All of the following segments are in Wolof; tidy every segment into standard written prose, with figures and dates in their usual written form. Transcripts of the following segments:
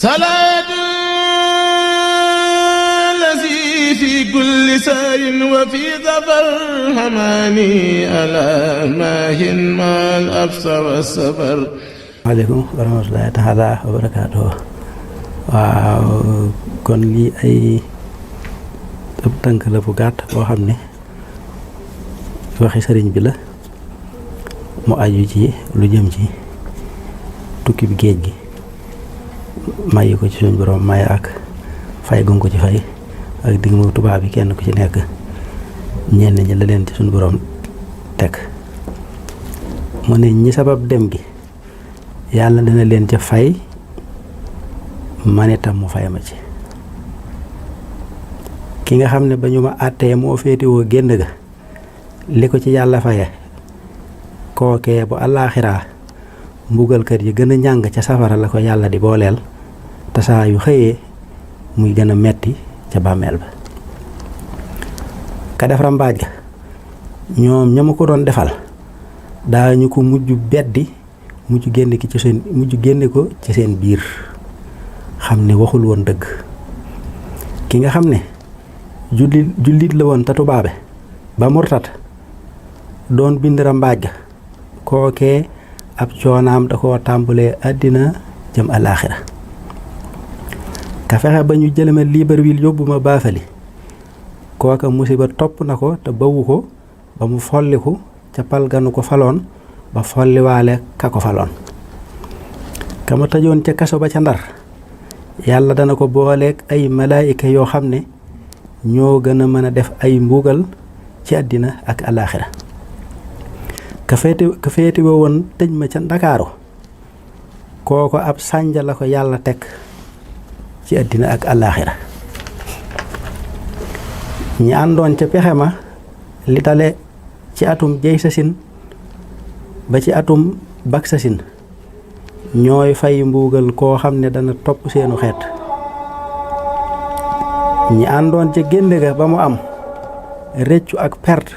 salaatu lazi fi kulli saarin wa fi safar hamaani alaa maahin maal absa wa safar. waaleykum wa rahmatulahi taala wa barakaatuh. waaw kon lii ay tënk la bu gàtt boo xam ne waxi sëriñ bi la mu aju ci lu jëm ci tukki bi géej gi mayi ko ci suñ borom may ak fay gun ko ci fay ak digg mu tubaab bi kenn ku ci nekk ñenn ñi la leen ci suñ borom teg mu ne ñi sabab dem gi yàlla dina leen ca fay man itam mu fay ma ci ki nga xam ne ba ñu ma àttee moo féetewoo génn ga li ko ci yàlla faye kookee bu àllaaxiraa mbugal kër yi gën a ñàng ca safara la ko yàlla di booleel te saa yu xëyee muy gën a metti ca bàmmeel ba ka def rambaaj ga ñoom ña ma ko doon defal daañu ko mujj beddi mujj génne ko ci seen biir xam ne waxul woon dëgg ki nga xam ne jullit la woon te tubaabe ba murtat doon bind rambaaj ga kookee ab coonaam da koo tàmbalee àddina jëm alaaxira ka fexe ba ñu jëlema Libreville yóbbu ma Baafali kooka musiba topp na ko te bawu ko ba mu folliku ca palganu ko faloon ba folliwaale ka ko faloon ka ma tëjoon ca kaso ba ca Ndar yàlla dana ko booleeg ay malaayika yoo xam ne ñoo gën a mën a def ay mbugal ci àddina ak alaaxira ka féete woon tëj ma ca Ndakaaru kooko ab sànja la ko yàlla teg ci àddina ak alaaxira ñi àndoon ca pexe ma li dale ci atum jey sasin ba ci atum bak sasin ñooy fay mbuugal koo xam ne dana topp seenu xeet ñi àndoon ca génn ga ba mu am réccu ak perte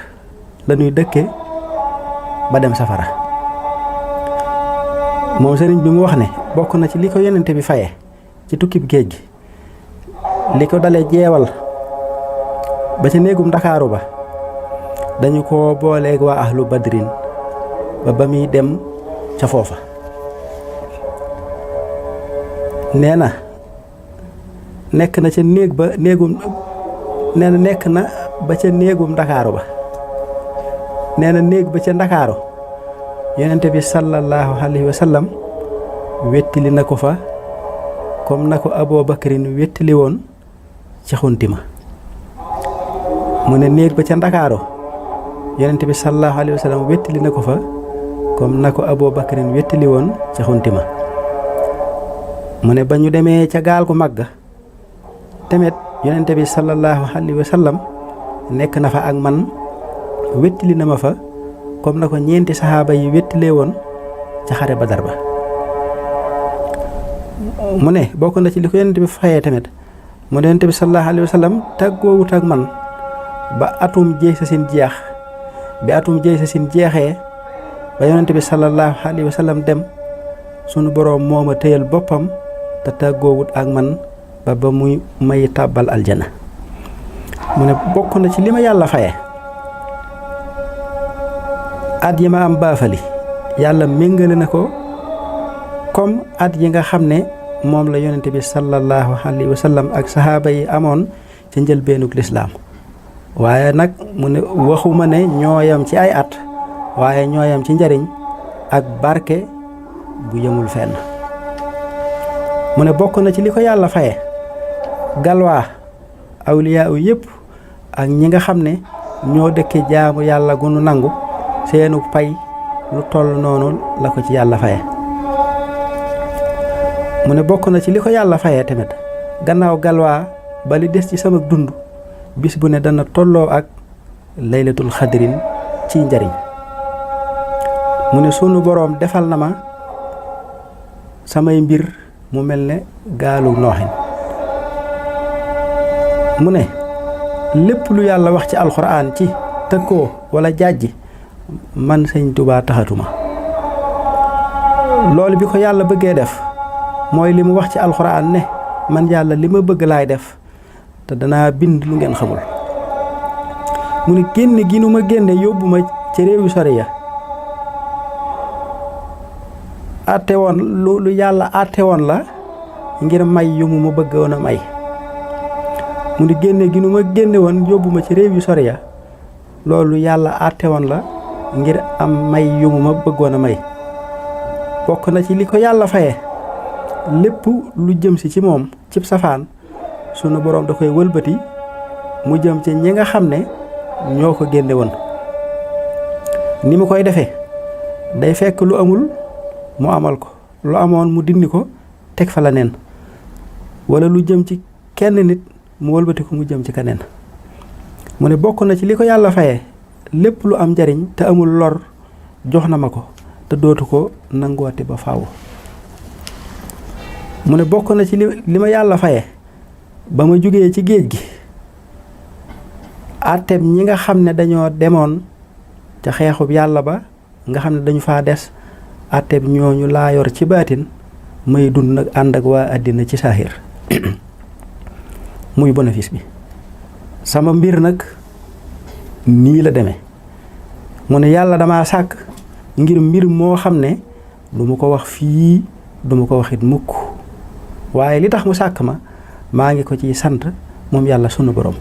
lañuy dëkke ba dem safara moom sëriñ bi mu wax ne bokk na ci li ko yonente bi faye ci tukkib géej gi li ko dale jeewal ba ca néegum Ndakaaru ba dañu ko booleeg waa ahlu badrin ba muy dem ca foofa nee na nekk na ca néegum Ndakaaru ba nee na néeg ba ca Ndakaaru yonente bi sallallahu alayhi wa sallam wettili na ko fa comme na ko Aboo Bakrin wettili woon ca xuntima mu ne néeg ba ca Ndakaaru yonente bi sallallahu alayhi wa sallam wettili na ko fa comme na ko Aboo Bakrin wettili woon ca xuntima mu ne ba ñu demee ca gaal gu mag ga tamit yonente bi sallallahu alayhi wa sallam nekk na fa ak man wettili na ma fa comme na ko ñeenti saxaaba yi wettilee woon ca xare Badar ba mu ne bokk na ci li ko yonente bi fayee tamit mu ne yonente bi sallallahu alayhi wa sallam tàggoowut ak man ba atum jeey sa sin jeex bi atum jeey sa sin jeexee ba yonente bi sallallahu alayhi wa sallam dem sunu boroom moo ma téyal boppam te tàggoowut ak man ba muy may tàbbal aljana mu ne bokk na ci li ma yàlla faye at yi ma am Baafali yàlla méngale na ko comme at yi nga xam ne moom la yonente bi sallallahu alayhi wa sallam ak saxaaba yi amoon ca njëlbeenug lislaam waaye nag mu ne waxuma ne ñooyam ci ay at waaye ñooyam ci njariñ ak barke bu yemul fenn mu ne bokk na ci li ko yàlla faye galwaa awliyaa yépp ak ñi nga xam ne ñoo dëkke jaamu yàlla gunu nangu seenu pay lu toll noonu la ko ci yàlla faye mu ne bokk na ci li ko yàlla faye tamit gannaaw galwaa ba li des ci sama dund bis bu ne dana tolloo ak laylatul xadrin ci njariñ mu ne sunu boroom defal na ma samay mbir mu mel ne gaalu nooxin mu ne lépp lu yàlla wax ci alxuraan ci tëkkoo wala jàjji man sëñ Tuubaa taxatuma loolu bi ko yàlla bëggee def mooy li mu wax ci alxuraan ne man yàlla li ma bëgg laay def te danaa bind lu ngeen xamul. mu ne génne gi nu ma génne yóbbu ma ci réew yu sori ya àtte woon lu yàlla àtte woon la ngir may yu mu ma bëggoon a may. mu ne génne gi nu ma génne woon yóbbu ma ci réew yu sori ya loolu yàlla àtte woon la ngir am may yu mu ma bëggoon a may. bokk na ci li ko yàlla faye lépp lu jëm si ci moom cib safaan sunu boroom da koy wëlbati mu jëm ci ñi nga xam ne ñoo ko génne woon. ni mu koy defee day fekk lu amul mu amal ko, lu amoon mu dindi ko teg fa la neen, wala lu jëm ci kenn nit mu wëlbati ko mu jëm ci keneen. mu ne bokk na ci li ko yàlla faye lépp lu am njariñ te amul lor jox na ma ko te dootu ko nangooti ba faaw. mu ne bokk na ci li ma yàlla faye ba ma jógee ci géej gi àtteeb ñi nga xam ne dañoo demoon ca xeexub yàlla ba nga xam ne dañu faa des àtteeb ñooñu laa yor ci baatin may dund nag ànd ak waa àddina ci saaxir muy bénéfice bi. sama mbir nag nii la demee. mu ne yàlla dama sàkk ngir mbir moo xam ne du ma ko wax fii du ma ko waxit mukk, waaye li tax mu sàkk ma maa ngi ko ciy sant moom yàlla sunu borom.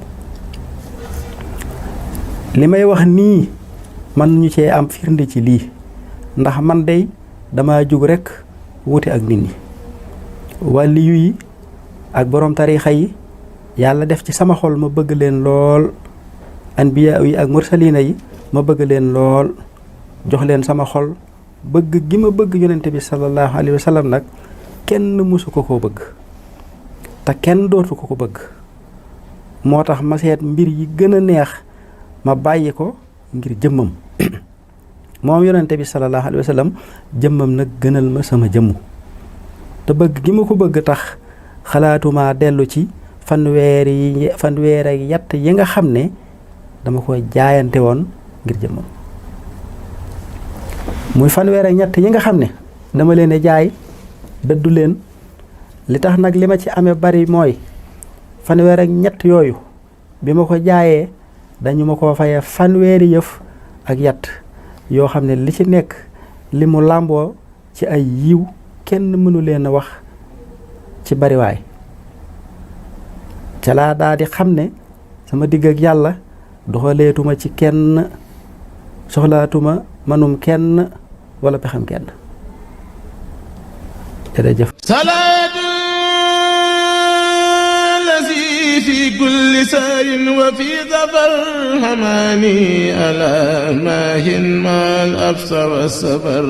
li may wax nii man ñu cee am firnde ci lii ndax man dey dama jóg rekk wuti ak nit ñi, wàlliyu yi ak borom tariixa yi yàlla def ci sama xol ma bëgg leen lool, anbiya yi ak mursalina yi ma bëgg leen lool, jox leen sama xol. bëgg gi ma bëgg yonente bi sallallahu alayhi wa sallam nag kenn mësu ko koo bëgg te kenn dootu ko bëgg. moo tax ma seet mbir yi gën a neex ma bàyyi ko ngir jëmmam moom yonente bi sallallahu alayhi wa sallam jëmmam nag gënal ma sama jëmmu. te bëgg gi ma ko bëgg tax xalaatuma dellu ci fanweer ak yatt yi nga xam ne dama ko jaayante woon ngir jëmmam. muy fanweer ak ñett yi nga xam ne dama leen a jaay dëddu leen. li tax nag li ma ci amee bari mooy fanweer ak ñett yooyu bi ma ko jaayee dañu ma ko faye fanweeri yëf ak yatt yoo xam ne li ci nekk li mu làmboo ci ay yiw kenn mënu leen a wax ci bariwaay. ca laa daa di xam ne sama digg ak yàlla doxaleetuma ci kenn, soxlaatuma manum kenn wala pexam kenn. jërëjëf. salaatu lazi fi kulli saarin wa fi safar hamaani ala maahin maal absa wa safar